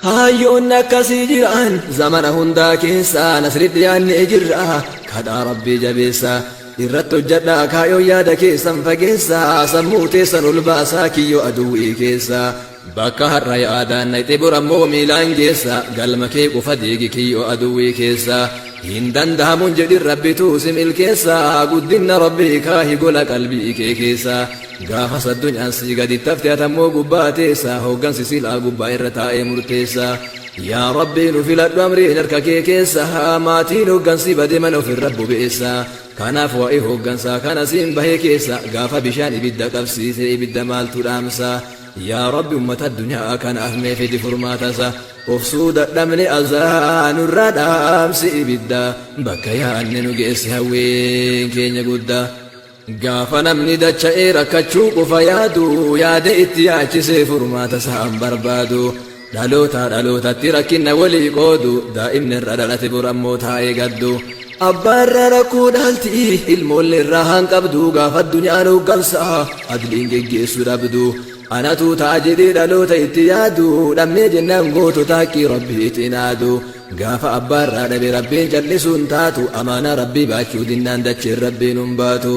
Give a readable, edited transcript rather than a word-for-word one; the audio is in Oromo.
Hayyoonni akkasii jiran zamana hundaa keessa nasri dhiyaannee jirra kadhaa Rabbii jabeessa. Irratti hojjadhaa kaayoon yaada keessan fageessa sammuu teessan ol baasaa kiyyoo aduwwii keessa. Bakka har'a yaadaan naqxe bor ammoo miilaan geessa galma kee qofa diigi kiyyoo aduwwii keessa. Hin dandahamun jedhin Rabbitu si milkeessa guddinna Rabbii kaahi gola qalbii kee keessa. Gaafas addunyaan sii gaditti hafte ati ammoo gubbaa teessa hooggansi silaa gubbaa irra taa'ee murteessa. Yaa Rabbii nu filadhu amriin harka kee keessa maatiin hooggansi bade mana ofirra bobeessa. Kanaaf waa'ee hooggansaa kana siin bahee keessa gaafa bishaan ibidda qabsiise ibidda maaltu dhaamsa. Yaa Rabbi ummata addunyaa kanaaf mee fidi furmaatasa obsuu dadhabne azaa nurraa dhaamsi ibidda bakka yaanne nu geessi hawwiin keenya guddaa. Gaafa namni dacha'ee rakkachuu qofa yaadu yaada itti yaachisee furmaata isaan barbaadu. Dhaloota dhalootatti rakkinna walii qoodu daa'imni irra dhalate bor ammoo taa'ee gaddu. Abbaa irraa rakkoo dhaalti ilmoollee irraa haan qabdu gaafa addunyaan hooggansa adliin geggeessu dhabdu. Anatu ta'a jedhee dhaloota itti yaadu dhabnee jennaan gootota haqqii Rabbiitiin aadu. Gaafa abbaa irraa dhabe Rabbiin callisuun taatu amaanaa Rabbii baachuu dinnaan dacheen Rabbiin hin baatu.